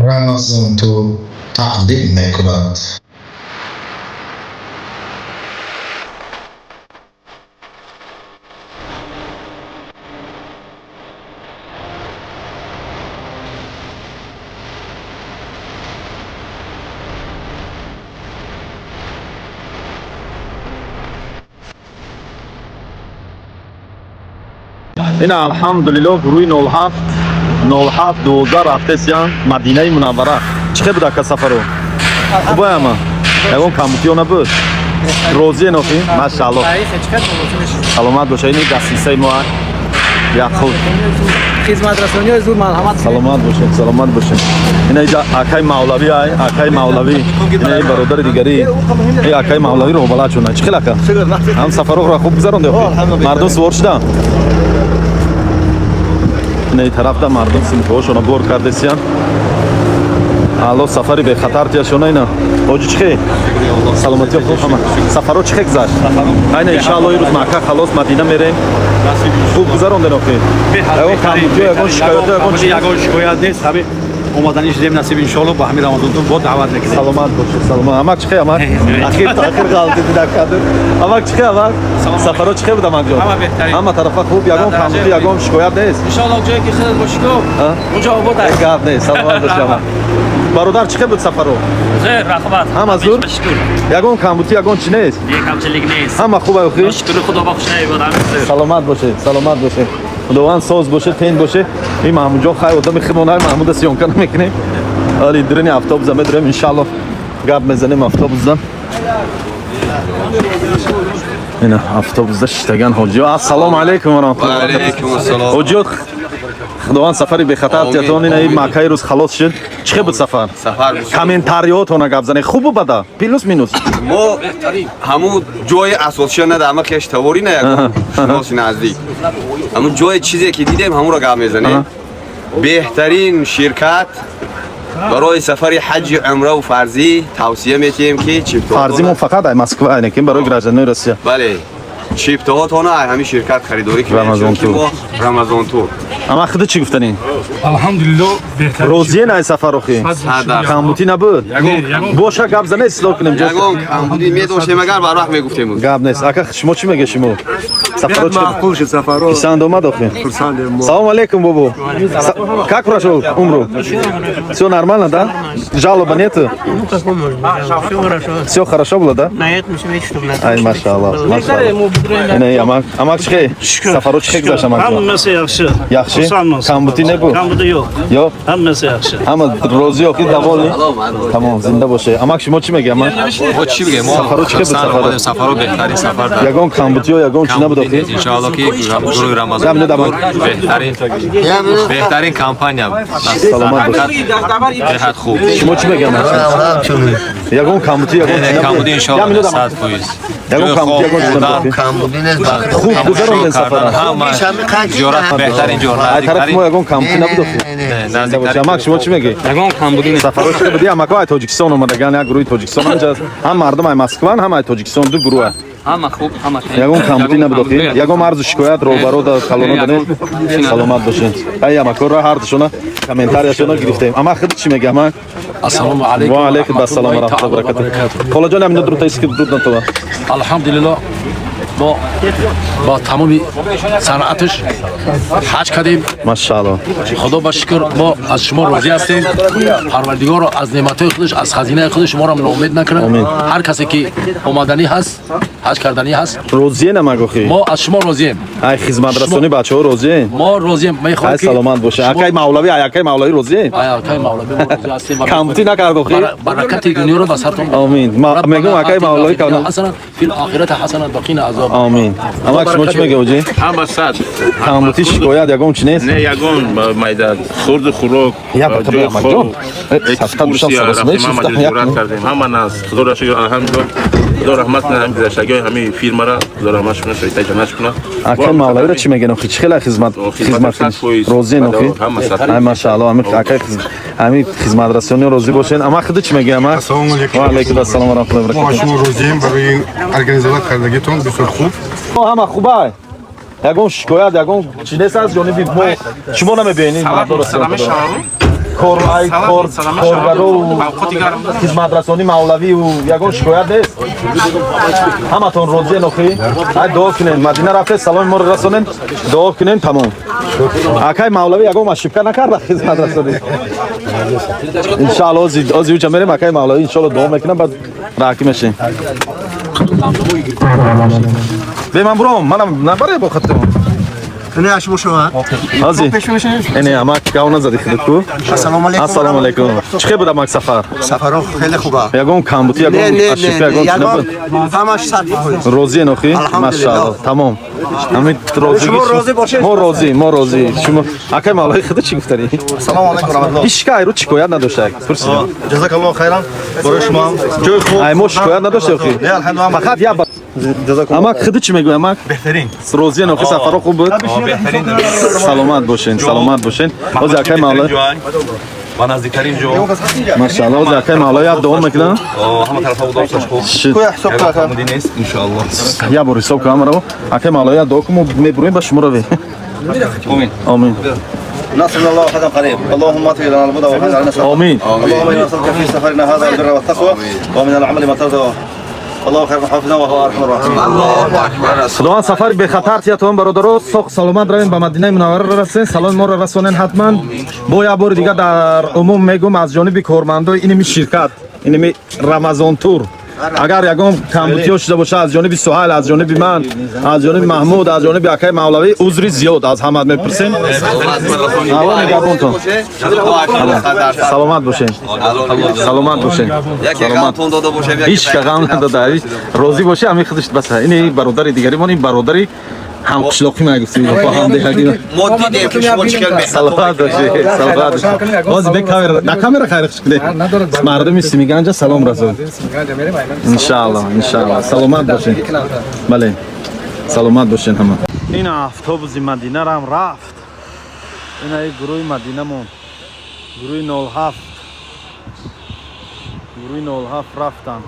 Рамазон Тур тақдим мекунад. Ина, алҳамдулилло, гурӯҳи 07 07 12 рафтесиян Мадинаи Мунаввара. Чӣ хел буд, ака, сафаро? Хубай, ама ягон камбутиё набуд? Розие нофи, машаалло, саломат боша. Ини гостиницаи мо як хуб. Хизматрасониҳои зуд, марҳамат. Саломат бошед, саломат бошед. Ина иҷа акай Мавлавӣ, ай акай Мавлавӣ, ина бародари дигари и акай Мавлавӣ роҳбалад шуна. Чӣ хел, ака, ҳам сафарохро хуб гузаронде? Мардум сувор шуданд. Ина тарафда мардум симкаҳошона бор кардесиян. Алло сафари бехатар тияшона. Ина, ҳоҷи, чӣ хел, саломатиё хуб? Ҳама сафаро чӣ хел гузашт? Айна, иншаалло, ирӯз Макка халос, Мадина мерем. Хуб гузаронден охи? Ягон камбудиё, ягон шикоятё, ягон чи? Ягон шикоят нест. Ҳами омаданиш зем насиб, иншоалло, ба ҳами Рамазонтон бо даъват мекунем. Саломат бошед, саломат. Амак, чӣ хел, амак? Ахир ахир ғалати дидакаду. Амак, чӣ хел, амак, сафаро чӣ хел буд, амак ҷон? Ҳама беҳтарин. Ҳама тарафа хуб, ягон камбудӣ, ягон шикоят нест? Иншоалло, ҷое ки худат бошӣ, онҷо обод аст. Гап нест, саломат бошед, амак. Бародар, чӣ хел буд сафаро? Зур, раҳмат. Ҳама зур? Шукр. Ягон камбудӣ, ягон чи нест? Не, камчилик нест. Ҳама хуб, охи? Шукри Худо, ба хушнаи буд, ҳама зур. Саломат бошед, саломат бошед. Худованд соз бошед, тен бошед. Ин Маҳмудҷон хай одами химонай, Маҳмуда съёмка намекунем. Али дурини автобуса медурем, иншалло, гап мезанем автобусда. Ина автобусда шиштаган ҳоҷиё. Ассалому алайкум ва раҳматуллоҳи. Алайкум ассалом. Ҳоҷиё, Худованд сафари бехатар тиятон. Ина ин Маккаи рӯз халос шуд. Чӣ хел буд сафар? Сафар бисёр. Комментариётона гап занед, хубу бада, плюс минус. Мо ҳамун ҷои асосия на дар хеш таворӣ, на ягон шиноси наздик. Ҳамун ҷои чизе ки дидем, ҳамунро гап мезанем. Беҳтарин ширкат барои сафари ҳаҷи, умраву фарзӣ тавсия метиҳем, ки Фарзи мо фақат ай Москва, ай некин барои гражданинои Россия. Бале, чиптоҳотона ай ҳамин ширкат харидорӣ кунед. Рамазон чунки Тур. Мо Рамазон Тур. Ама худи чӣ гуфтанӣ? Алҳамдулилло, беҳтарин. Розие най сафар охи? Камбутӣ набуд? Боша, гап зане, ислоҳ кунем. Ягон камбудӣ медоштем, агар барвақт мегуфтем. Гап нест. Ака, шумо чӣ меге, шумо сафаро чӣ? Маъқул шуд сафаро. Писанд омад охи? Хурсандем мо. Салом алейкум, бобо. Как прошел умру? Все нормально, да? Жалоба нету? Ну, какой может быть жалоба? Все хорошо. Все хорошо было, да? На этом свете, чтобы на том Ай, свете машаалло, было. машаалло. Ина амак, амак, чӣ хел? Сафаро чӣ хел гузашт, амак? Hammasi yaxshi. Yaxshi? Xursandman. Камбутӣ набуд? Камбуди yo'q. Yo'q? Hammasi yaxshi. Ҳама розӣ охи, довольный? Тамом, зинда боше. Амак, шумо чӣ меги, амак? Мо чӣ бигем? Мо Сафаро чӣ хел буд, хурсанд сафаро? омадем, сафаро беҳтарин сафар дар. Ягон камбутиё, ягон чӣ набуд охи? Иншоалло, ки гурӯҳи Рамазон Ям минут, амак. Беҳтарин, беҳтарин компания. Саломат бош. Беҳад хуб. Шумо чӣ меги, амак? Ягон камбутӣ, ягон чӣ набуд? Камбуди Ям иншоалло минут, амак. 100%. Ягон Ҷои камбутӣ, хоб, ягон чӣ набуд охи? Камбудӣ нест. Хуб гузаронден сафара? Ҳама зиёрат беҳтарин ҷо. Ай тарафи мо ягон камбутӣ набуд охи? Зинда бош. Амак, шумо чӣ меги? Ягон камбуди нест. Сафаро чӣ буди? Амако ай Тоҷикистон омадаган, як гурӯҳи Тоҷикистон ҳамҷа аст. Ҳам мардум ай Москван, ҳам ай Тоҷикистон, ду гурӯҳ. Ҳама хуб, ҳама. Ягон камбудӣ набуд охи? Ягон арзу шикоят роҳбарода, калонода нест? Саломат бошед. Ай амакора ҳардушона комментарияшона гирифтем. Амак, худ чӣ меги, амак? Ассалому алайкум. Ва алайкум ассалом ва раҳматуллоҳи ва баракатуҳ. Холаҷон, ҳамина дуруд таиски, дуруд натова. Алҳамдулилло, мо бо тамоми санъаташ ҳаҷ кардем. Машаалло. Худо ба шукр, мо аз шумо розӣ ҳастем. Парвардигоро аз неъматҳои худаш, аз хазинаи худаш шуморо ноумед накунад. Омин. Ҳар касе ки омаданӣ ҳаст, ҳаҷ карданӣ ҳаст, Розие намак охи? Мо аз шумо розием. Ай хизматрасонӣ бачаҳо розиен? Мо розием, мехоҳем Ай ки саломат боша. Акай Мавлавӣ, ай акай Мавлавӣ розиен? Ай акай Мавлавӣ, мо розӣ ҳастем ва Камбутӣ накард охи? Баракати дунёро ба сартон. Омин. Мегӯм акай Мавлавӣ кардам. Ҳасана фил охирати ҳасана ва қина азоб. Омин. Амак, шумо чӣ меги, оҷи? Ҳама сад. Камбутӣ, шикоят, ягон чӣ нест? Не, ягон майда хурду хӯрок. Як дақиқа, ҷои амак хоб, ҷон. Садқа душам экскурсия саросимаи рафтем, ҳама шифта ҷо як зиёрат кардем. Ҳама нас. Худоро шукр, алҳамдулиллоҳ. Худо раҳмат кунад ҳамин гузаштагиҳои ҳамин фирмара. Худо раҳматш кунад, шоиста ҷаннатш кунад. Акай Мавлавиро чӣ мегӯян охи? Чӣ хеле хизмат Хизмат хизмат 100%. розиен охи? Ҳама сад. Ай машаалло, ҳамин акай ҳамин хизматрасонӣ розӣ бошен. Амак, худи чӣ мегӯян, амак? Ассалому алайкум. Ва алайкум ассалом ва раҳматуллоҳи ва Мо аз баракатуҳ. шумо розием барои организовать кардагитон, бисёр хуб. Ҳама хубай? Ягон шикоят, ягон чӣ нест аз ҷониби мо? Шумо намебиёед ин мардоро? Кор ай кор коргаро, хизматрасонӣ, мавлавию ягон шикоят нест, ҳаматон розиен. Охи, ай дуо кунен, Мадина рафте, саломи моро расонен, дуо кунен, тамом. Акай мавлавӣ ягон ошибка накарда хизматрасонӣ? Иншаалло, ози уҷа мерем, акай мавлавӣ иншоалло дуо мекунам, баъд раҳакӣ мешем. Бе ман буром, манам набаре бо хатм. Ҳози эне амак гав назади худат ку. Ассалому алайкум. Ассалому алайкум. Чӣ хел буд, амак, сафар? Сафарҳо хеле хуб аст. Ягон камбудӣ, ягон Не, не, ошибка, не, ягон чӣ ягон набуд? Ҳамаш 100%. Розиен охи? Алҳамдулиллоҳ. Машаалло, тамом. Ҳамин розигӣ. Шумо розӣ бошед. Мо розӣ, мо розӣ. Шумо, акай мавлавӣ, худат чӣ гуфтанӣ? Ассалому алайкум раҳматуллоҳ. Ҳеч ка айру шикоят надошта, пурсидам. Ҷазакаллоҳу хайран. Барои шумо ҳам ҷои хуб. Ай мо шикоят надошта охи? Не, алҳамдулиллоҳ. Фақат як амак, худат чӣ мегӯй, амак? Беҳтарин. Розиен охи, сафарҳо хуб буд? Беҳтарин. Саломат бошен, саломат бошен. Ҳозир акай мавлавӣ Ва наздиктарин ҷо. Машаалло, ҳозир акай мавлавӣ як дуо мекунам. Ҳама тарафа удобстваш хуб. Шуд. Ягон камбудӣ нест, иншоалло. Як бор ҳисоб кунам маро. Акай мавлавӣ, як дуо кун, мо мебурем ба шумо равем. Омин. Омин. نصرنا الله فتحا قريب، اللهم اطفئ لنا الهدى وحفظ علينا السلام. آمين. اللهم انا نسالك في سفرنا هذا البر والتقوى ومن العمل ما ترضى، الله خير حافظا وهو ارحم الراحمين. الله اکبر. Худованд сафари бехатар тиятон, бародаро, соқ саломат равем, ба Мадинаи Мунаввара расен, саломи моро расонен ҳатман. Бо як бори дига дар умум мегӯм, аз ҷониби кормандои иними ширкат, иними Рамазон Тур, агар ягон камбудиҳо шуда бошад, аз ҷониби Суҳайл, аз ҷониби ман, аз ҷониби Маҳмуд, аз ҷониби акаи мавлавӣ узри зиёд аз ҳамат мепурсем. Алло нигаҳбонтон, саломат бошен, саломат бошен. Яке ғамтон дода бошем, яке Ҳеч ка ғам надода, розӣ бошӣ, ҳамин худаш бас. Ини бародари дигаримон, ин бародари ҳамқишлоқӣ ма гуфтем, бо ҳамдеҳагӣ. Мо дидем ки шумо чӣ кар. Саломат бошӣ, саломат бошӣ. Ҳозир бе камера, на камера, хайр кунед, мардуми Симиганҷа салом расон. Иншаалло, иншаалло, саломат бошед. Бале, саломат бошед ҳама. Ин автобуси Мадинарам рафт. Ина гурӯҳи Мадинамон, гурӯҳи 07, гурӯҳи 07 рафтанд.